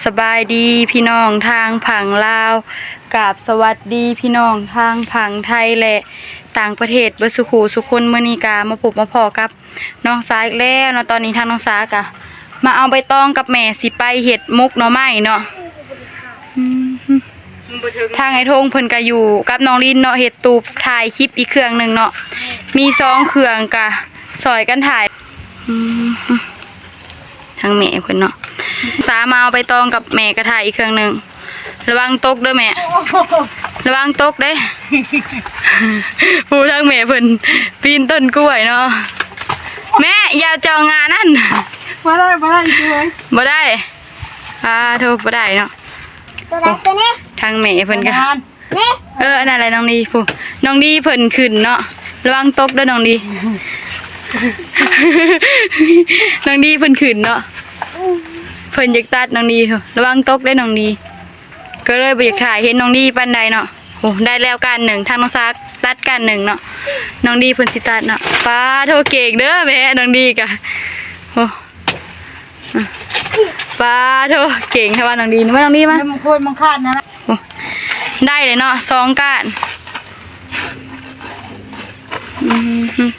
ສະບາຍດີພີ່ນ້ອງທາງຝັ່ງລາວ, ກາບສະຫວັດດີພີ່ນ້ອງທາງຝັ່ງໄທ ແລະ ຕ່າງປະເທດເບິດສູ່ຄູ່ສູ່ຄົນ. ມື້ນີ້ກະມາພົບມາພໍ້ກັບນ້ອງສາອີກແລ້ວເນາະ. ຕອນນີ້ທາງນ້ອງສາກະມາເອົາໃບຕອງກັບແມ່ ຊິໄປເຮັດໝົກໜໍ່ໄມ້ເນາະ. ອືມ ທາງອ້າຍທົງເພິ່ນກະຢູ່ກັບນ້ອງລິນເນາະ, ເຮັດຕູບຖ່າຍຄລິບອີກເຄື່ອງໜຶ່ງເນາະ, ມີສອງເຄື່ອງກະຊ່ອຍກັນຖ່າຍ. ອືມ ທາງແມ່ເພິ່ນເນາະ ສາມາເອົາໃບຕອງກັບແມ່ກະຖ່າຍອີກເຄື່ອງໜຶ່ງ. ລະວັງຕົກເດີແມ່ ລະວັງຕົກເດ້. ຜູ້ທາງແມ່ເພິ່ນປີນຕົ້ນກ້ວຍເນາະ. ແມ່ຢ່າຈ່ອງງານັ້ນ. ບໍ່ໄດ້ ບໍ່ໄດ້ອີກເລີຍ ບໍ່ໄດ້. ອາໂທ ບໍ່ໄດ້ເນາະ. ໂຕໃດ ໂຕນີ້ ທາງແມ່ເພິ່ນກະ ນີ້ ເອີ ອັນນັ້ນແຫຼະນ້ອງດີ. ຜູ້ນ້ອງດີເພິ່ນຂຶ້ນເນາະ, ລະວັງຕົກເດີນ້ອງດີ. ນ້ອງດີເພິ່ນຂຶ້ນເນາະ, ເພິ່ນຢາກຕັດນ້ອງດີ. ລະວັງຕົກເດີນ້ອງດີ. ກໍເລີຍບໍ່ຢາກຖ່າຍເຫັນນ້ອງດີປານໃດເນາະ. ໂອ້ ໄດ້ແລ້ວກ້ານໜຶ່ງ, ທາງນ້ອງສາຕັດກ້ານໜຶ່ງເນາະ, ນ້ອງດີເພິ່ນຊິຕັດເນາະ. ປາໂທ ເກັ່ງເດີແມ່ ນ້ອງດີກະ. ໂອ້ ປາໂທ ເກັ່ງແທ້ວ່ານ້ອງດີ. ມານ້ອງດີມາ ມັນໂຄດມັນຂາດນັ້ນລະ. ໂອ້ ໄດ້ເລີຍເນາະ ສອງກ້ານ. ອືມ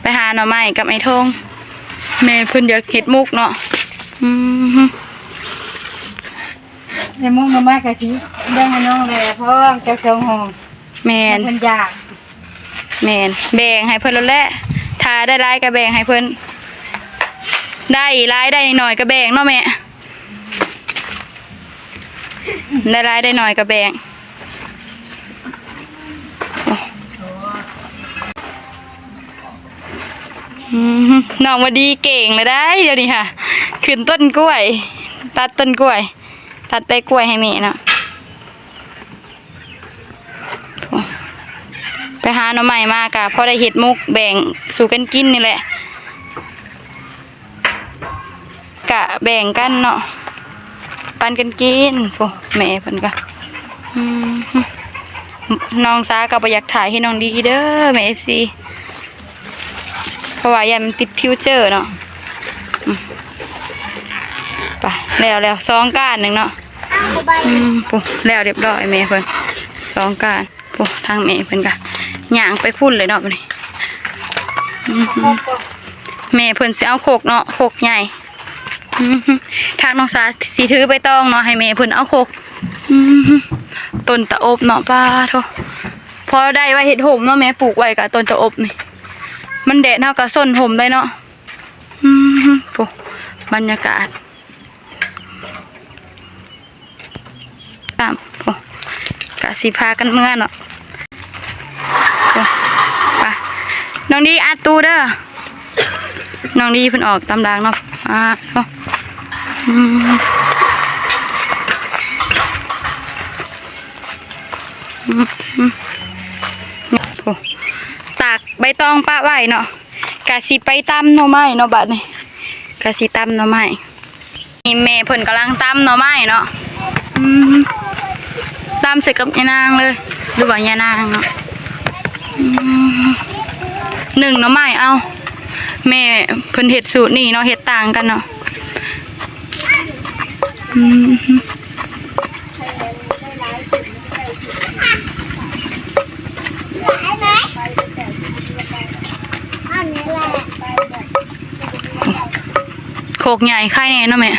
ໄປຫາໜໍ່ໄມ້ກັບໄອ້ທົງ. ແມ່ເພິ່ນຢາກເຮັດໝົກເນາະ. ອືມ ເຮັດໝົກໜໍ່ໄມ້ກະຊິແບ່ງໃຫ້ນ້ອງແດ່ ເພາະວ່າເຈົ້າສອງຫ້ອງ. ແມ່ນ ເພິ່ນຢາກ. ແມ່ນ ແບ່ງໃຫ້ເພິ່ນໂລດແຫຼະ, ຖ້າໄດ້ຫຼາຍກະແບ່ງໃຫ້ເພິ່ນ, ໄດ້ຫຼາຍໄດ້ໜ້ອຍກະແບ່ງເນາະແມ່. ໄດ້ຫຼາຍໄດ້ໜ້ອຍກະແບ່ງ. ອືມ ນ້ອງວ່າດີເກັ່ງແລ້ວໄດ໋ ດຽວນີ້ຫາ ຂຶ້ນຕົ້ນກ້ວຍ ຕັດຕົ້ນກ້ວຍ ຕັດໃບກ້ວຍໃຫ້ແມ່ເນາະ. ໄປຫາໜໍ່ໄມ້ມາກະພໍໄດ້ເຮັດໝົກແບ່ງສູ່ກັນກິນນີ້ແຫຼະ. ກະແບ່ງກັນເນາະ ປັນກັນກິນ. ໂອ້ ແມ່ເພິ່ນກະ ອືມ ນ້ອງສາກະບໍ່ຢາກຖ່າຍໃຫ້ນ້ອງດີເດີແມ່ ເອັຟຊີ ເພາະວ່າຢ້ານມັນຕິດຟິວເຈີເນາະ. ອືມ ໄປ ແລ້ວ ແລ້ວ ສອງກ້ານໜຶ່ງເນາະ. ອືມ ໂອ້ ແລ້ວຮຽບຮ້ອຍແມ່ເພິ່ນ ສອງກ້ານ. ໂອ້ ທາງແມ່ເພິ່ນກະຍ່າງໄປພຸ້ນເລີຍເນາະບັດນີ້. ອືມ ແມ່ເພິ່ນຊິເອົາຄົກເນາະ ຄົກໃຫຍ່. ອືມ ທາງນ້ອງສາຊິຖືໃບຕອງເນາະ ໃຫ້ແມ່ເພິ່ນເອົາຄົກ. ອືມ ຕົ້ນຕາອົບເນາະ ປາໂທ ພໍໄດ້ໄວ້ເຮັດຮົ່ມເນາະແມ່ ປູກໄວ້ກະຕົ້ນຕາອົບນີ້ ມັນແດດເຮົາກະຊົນຮົ່ມໄດ້ເນາະ. ອືມ ໂອ້ ບັນຍາກາດ ຕາມ ໂອ້ ກະຊິພາກັນເມືອເນາະ. ໂອ້ ໄປ ນ້ອງດີອັດຕູ້ເດີ ນ້ອງດີເພິ່ນອອກຕາມຫຼັງເນາະ. ອາ ໂອ້ ອືມ ອືມ ອືມ ໂອ້ ຕາກໃບຕອງປະໄວ້ເນາະ. ກະຊິໄປຕຳໜໍ່ໄມ້ເນາະ ບາດນີ້ກະຊິຕຳໜໍ່ໄມ້. ນີ້ແມ່ເພິ່ນກຳລັງຕຳໜໍ່ໄມ້ເນາະ. ອືມ ຕຳໃສ່ກັບຍານາງເລີຍ ຫຼືວ່າຍານາງເນາະ. ອືມ ໜຶ້ງໜໍ່ໄມ້ ເອົ້າ ແມ່ເພິ່ນເຮັດສູດນີ້ເນາະ ເຮັດຕ່າງກັນເນາະ. ອືມ ໂຄກໃຫຍ່ໄຄແນ່ເນາະແມ່.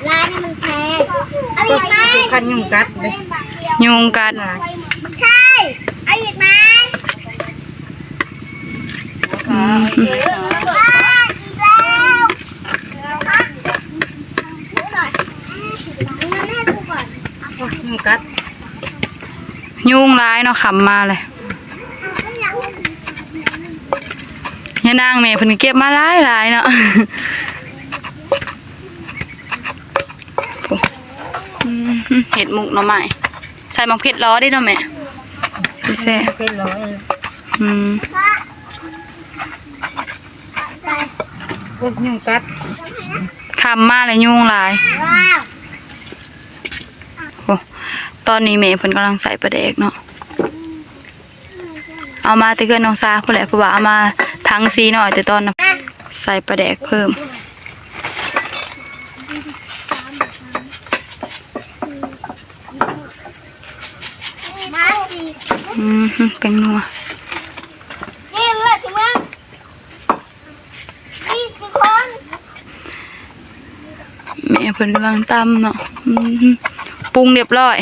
ລາຍນີ້ມັນແພງ. ເອົາອີກໄໝ? ຄັນຍຸງກັດເດ້. ຍຸງກັດ. ໃຊ່ ເອົາອີກໄໝ? ອືມ ຍຸງກັດ. ຍຸງຫຼາຍເນາະ ຄ່ຳມາເລີຍ. ຍານາງແມ່ເພິ່ນເກັບມາຫຼາຍໆເນາະ. ອືມ ເຮັດໝົກໜໍ່ໄມ້ ໃສ່ໝາກເຜັດລໍເດ້ເນາະແມ່ ແຊບ. ເຜັດລໍ ອືມ ໂອ້ຍ ຍຸງກັດ. ຄ່ຳມາແລ້ວຍຸງຫຼາຍ. ໂອ້ ຕອນນີ້ແມ່ເພິ່ນກຳລັງໃສ່ປາແດກເນາະ. ເອົາມາແຕ່ເຮືອນນ້ອງສາພຸ້ນແຫຼະ ເພາະວ່າເອົາມາຖັງສີນ້ອຍແຕ່ຕອນນະ. ໃ ໃສ່ປາແດກເພີ່ມ. ອືມ ແປ້ງນົວ ແມ່ເພິ່ນກຳລັງຕຳເນາະ. ອືມ ປຸງຮຽບຮ້ອຍ.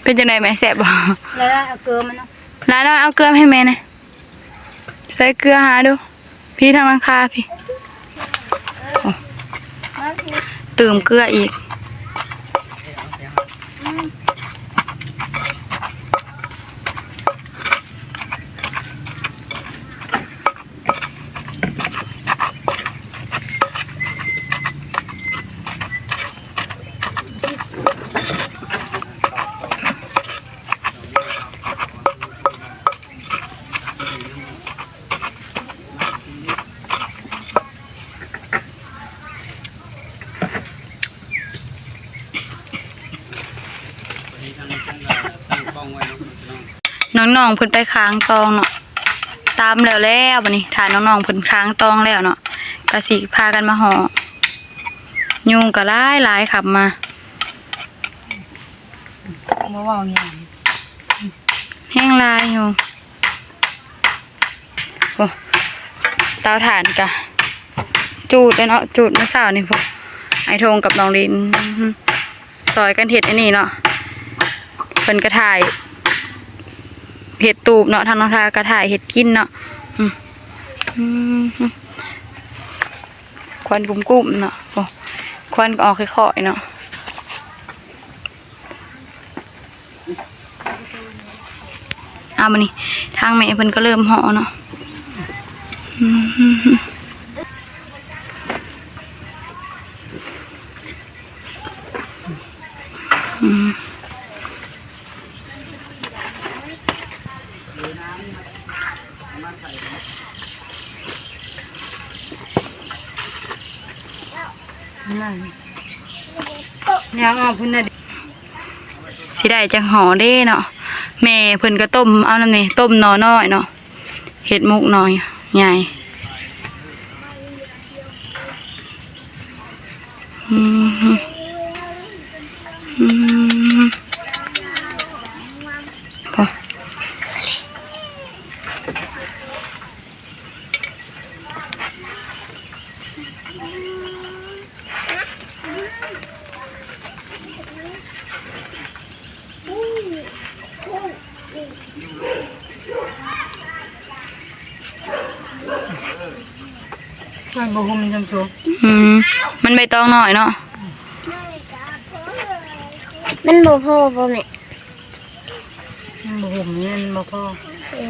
ເປັນຈັ່ງໃດແມ່ ແຊບບໍ່? ລະລະເອົາເກືອມາເນາະ ລະລະເອົາເກືອມາໃຫ້ແມ່ແດ່. ໃສ່ເກືອຫາດູ ພີ້ທາງຫຼັງຄາພີ້. ໂອ້ ຕື່ມເກືອອີກ. ນ້ອງໆເພິ່ນໄປຄ້າງຕອງເນາະ ຕຳແລ້ວແລ້ວ ບາດນີ້ຖ້ານ້ອງໆເພິ່ນຄ້າງຕອງແລ້ວເນາະ ກະຊິພາກັນມາຫໍ່. ຍຸງກະຫຼາຍໆ ຂັບມາ ບໍ່ເວົ້າຫຍັງ ແຮງຫຼາຍຢູ່. ໂອ້ ເຕົາຖ່ານກະຈູດແລ້ວເນາະ ຈູດມື້ເຊົ້ານີ້ພຸ້ນ ອ້າຍທົງກັບນ້ອງລິນ ອື ຊ່ອຍກັນເຮັດອັນນີ້ເນາະ ເພິ່ນກະຖ່າຍເຮັດຕູບເນາະ ທາງນ້ອງທາກະຖ່າຍເຮັດກິນເນາະ. ອື ອື ຄວັນກຸ້ມໆເນາະ ໂອ້ ຄວັນກະອອກຄ່ອຍໆເນາະ. ເອົາ ບາດນີ້ທາງແມ່ເພິ່ນກະເລີ່ມຫໍ່ເນາະ ອື ອື. ຍ່າງອອກພຸ້ນນະ ຊິໄດ້ຈັກຫໍ່ເດ້ເນາະ. ແມ່ເພິ່ນກະຕົ້ມເອົານຳນີ້ ຕົ້ມໜໍ່ນ້ອຍເນາະ ເຮັດໝົກໜໍ່ໃຫຍ່. ອືມ ອືມ ໂອ້ ມັນບໍ່ຫຸ່ມຊັ້ນໂຊ. ອືມ ມັນໃບຕອງນ້ອຍເນາະ ມັນບໍ່ພໍບໍ່ແມ່? ມັນບໍ່ຫຸ່ມ ມັນບໍ່ພໍ. ເອີ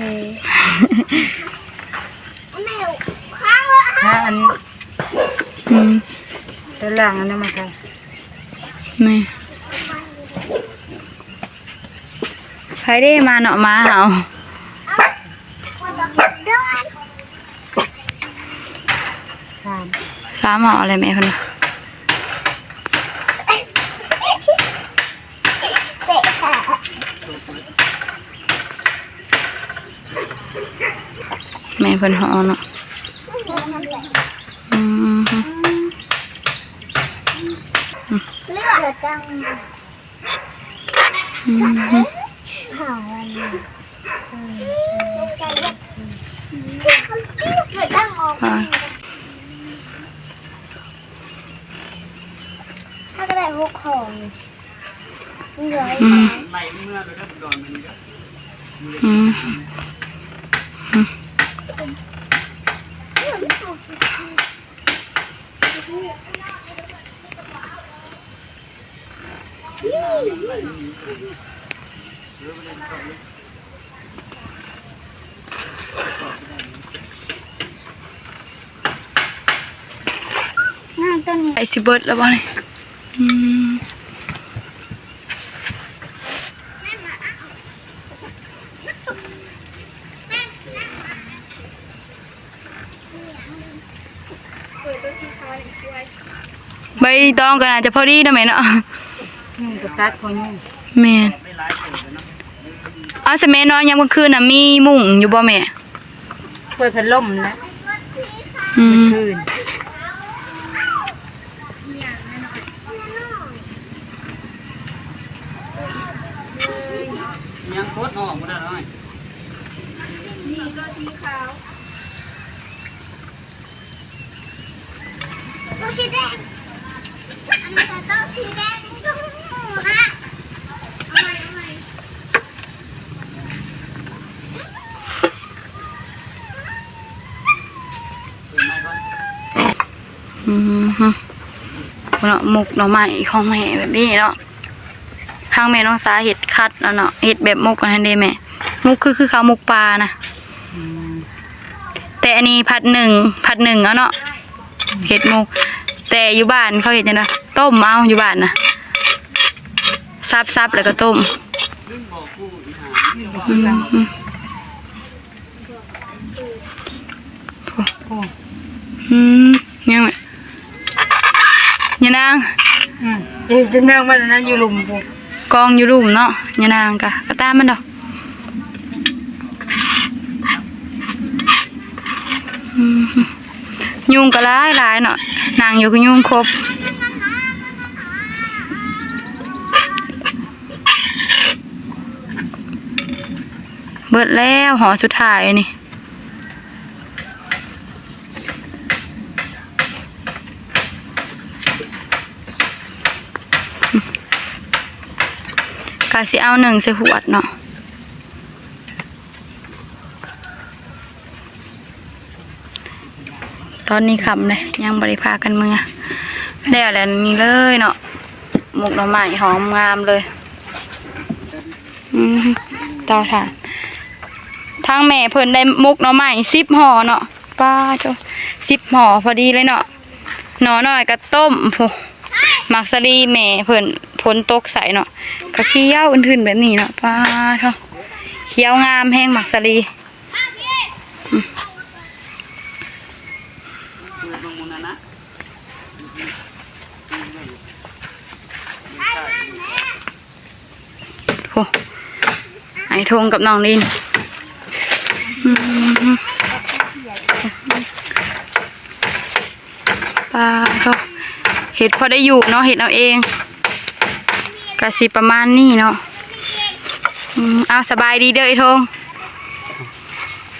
ຫາອັນ ອືມ ໄປລ້າງອັນນັ້ນມາໃສ່. ນີ້ ໃຜເດ້ມາເນາະ ມາເຮົາ. ສາມ ສາມເອົາແລ້ວແມ່ເພິ່ນວ່າ. ແມ່ເພິ່ນເອົາເນາະ ອືມ ອືມ ອືມ ອ່າ ຖ້າກະໄດ້ຫົກຫໍ່. ອືມ ອືມ ອືມ ອືມ. ໃກ້ຊິເບິດແລ້ວບໍ່ນີ້? ອືມ ໃບຕອງກໍໜ້າຈະພໍດີເນາະແມ່ເນາະ. ອືມ ກໍຕັດພໍຢູ່. ແມ່ນ. ເອົາ ຊະແມ່ນອນຍາມກາງຄືນນະ ມີມຸ້ງຢູ່ບໍ່ແມ່? ເປີດພັດລົມແຫຼະ. ອືມ ຄືນ ຍັງກົດອອກບໍ່ໄດ້ເລີຍ. ນີ້ກໍສີຂາວ. ໂຕສີແດງ ອັນນີ້ກໍໂຕສີແດງ ເອົາໃໝ່ ເອົາໃໝ່. ອືມ ພຸ້ນເນາະ ໝົກໜໍ່ໄມ້ຂອງແມ່ແບບນີ້ເນາະ. ທາງແມ່ນ້ອງສາເຮັດຄັດແລ້ວເນາະ ເຮັດແບບໝົກອັນນັ້ນເດ້ແມ່ ໝົກຄື ຄືເຂົາໝົກປ່ານະ. ອືມ ແຕ່ອັນນີ້ຜັດໜຶ້ງ ຜັດໜຶ້ງເອົາເນາະ ເຮັດໝົກ. ແຕ່ຢູ່ບ້ານເຂົາເຮັດຈັ່ງໃດ? ຕົ້ມເອົາ ຢູ່ບ້ານນະ ສັບໆ ແລ້ວກໍຕົ້ມ. ອືມ ອືມ ຍັງ ຍານາງ ອືມ ເອີ ຍານາງມັນນັ້ນຢູ່ລຸ່ມພຸ້ນ ກອງຢູ່ລຸ່ມເນາະ. ຍານາງກະ ກະຕາມມັນດອກ. ອືມ ຍຸງກໍຫຼາຍໆ ເນາະ ນັ່ງຢູ່ກໍຍຸງຄົບ. ເບິດແລ້ວຫໍສຸດທ້າຍນີ້ ກະຊິເອົາໜຶ້ງໃສ່ຫວດເນາະ. ຕອນນີ້ຄ່ຳເລີຍ ຍັງບໍ່ໄດ້ພາກັນເມືອ. ແລ້ວແຫຼະ ນີ້ເລີຍເນາະ ໝົກໜໍ່ໄມ້ຫອມງາມເລີຍ. ອືມ ເຕົາຖ່ານ ທາງແມ່ເພິ່ນໄດ້ໝົກໜໍ່ໄມ້ສິບຫໍ່ເນາະ. ປ້າໂທ້ ສິບຫໍ່ພໍດີເລີຍເນາະ. ໜໍ່ນ້ອຍກໍຕົ້ມ ໂອ້ ໝາກສາລີແມ່ເພິ່ນ ຝົນຕົກໃສ່ເນາະ ກໍຂຽວອື່ນໆ ແບບນີ້ເນາະ. ປ້າໂທ້ ຂຽວງາມແຮງໝາກສາລີ. ອືມ ໂອ້ ອ້າຍທົງກັບນ້ອງລິນ. ອືມ ປ້າໂທ້ ເຮັດພໍໄດ້ຢູ່ເນາະ ເຮັດເອົາເອງ ກະຊິປະມານນີ້ເນາະ. ອືມ ເອົາ ສະບາຍດີເດີອ້າຍທົງ.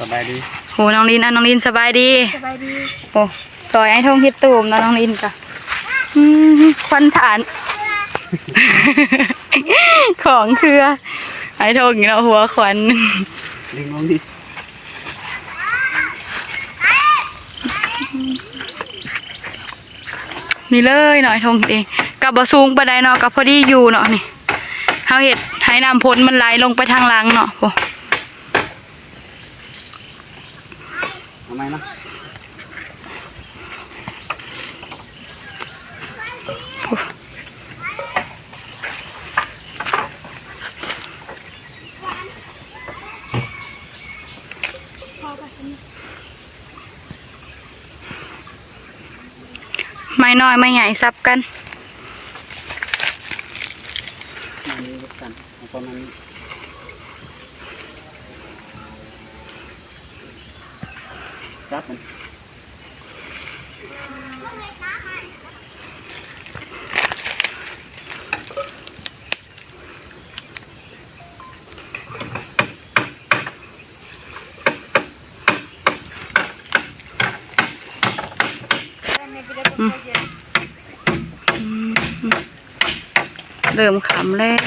ສະບາຍດີ. ໂຫ ນ້ອງລິນ ອ່ະ ນ້ອງລິນສະບາຍດີ. ສະບາຍດີ. ໂອ້ ຊ່ອຍອ້າຍທົງເຮັດຕູມເນາະ ນ້ອງລິນກະ. ອືມ ຄວັນຖ່ານ ຂອງເຄືອ ອ້າຍທົງນີ້ເນາະ ຫົວຄວັນ. ນີ້ເລີຍເນາະ ອ້າຍທົງເອງ ກໍບໍ່ສູງປານໃດເນາະ ກໍພໍດີຢູ່ເນາະ. ນີ້ ເຮົາເຮັດໃຫ້ນ້ຳຝົນມັນໄຫຼລົງໄປທາງຫຼັງເນາະ. ໂອ້ ເອົາໃໝ່ນະ. ໄມ້ນ້ອຍໄມ້ໃຫຍ່ສັບກັນ. ຈັບມັນ. ອືມ ອືມ ເລີ່ມຄ່ຳແລ້ວ.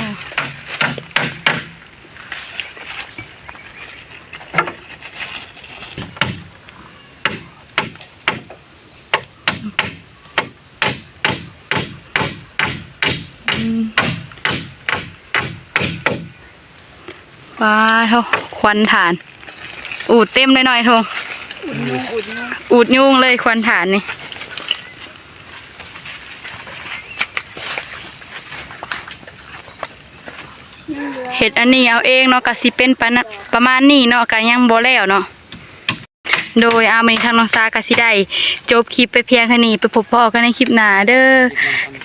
ປາໂທ້ ຄວັນຖ່ານ ອູດເຕັມເລີຍເນາະອ້າຍທົງ. ອູດຍຸງ ອູດຍຸງເລີຍຄວັນຖ່ານນີ້. ອັນນີ້ເອົາເອງເນາະ ກະຊິເປັນປະນະ ປະມານນີ້ເນາະ ກະຍັງບໍ່ແລ້ວເນາະ. ໂດຍ ອາ ມື້ນີ້ທາງນ້ອງສາກະຊິໄດ້ຈົບຄລິບໄປພຽງເທົ່ານີ້ ໄປພົບພໍ້ກັນໃນຄລິບໜ້າເດີ.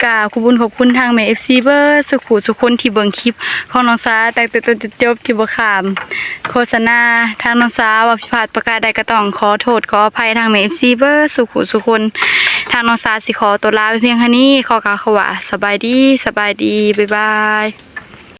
ກາບຂອບຄຸນຂອບຄຸນທາງແມ່ເອັຟຊີເບິດສູ່ຜູ້ສູ່ຄົນທີ່ເບິ່ງຄລິບຂອງນ້ອງສາຕັ້ງແຕ່ຕົ້ນຈົນຈົບ ທີ່ບໍ່ຂ້າມໂຄສະນາ. ທາງນ້ອງສາເວົ້າຜິດພາດປະການໃດກະຕ້ອງຂໍໂທດຂໍອະໄພທາງແມ່ເອັຟຊີເບິດສູ່ຜູ້ສູ່ຄົນ. ທາງນ້ອງສາຊິຂໍຕົວລາໄປພຽງເທົ່ານີ້ ຂໍກ່າວຄຳວ່າສະບາຍດີ ສະບາຍດີ ບາຍບາຍ.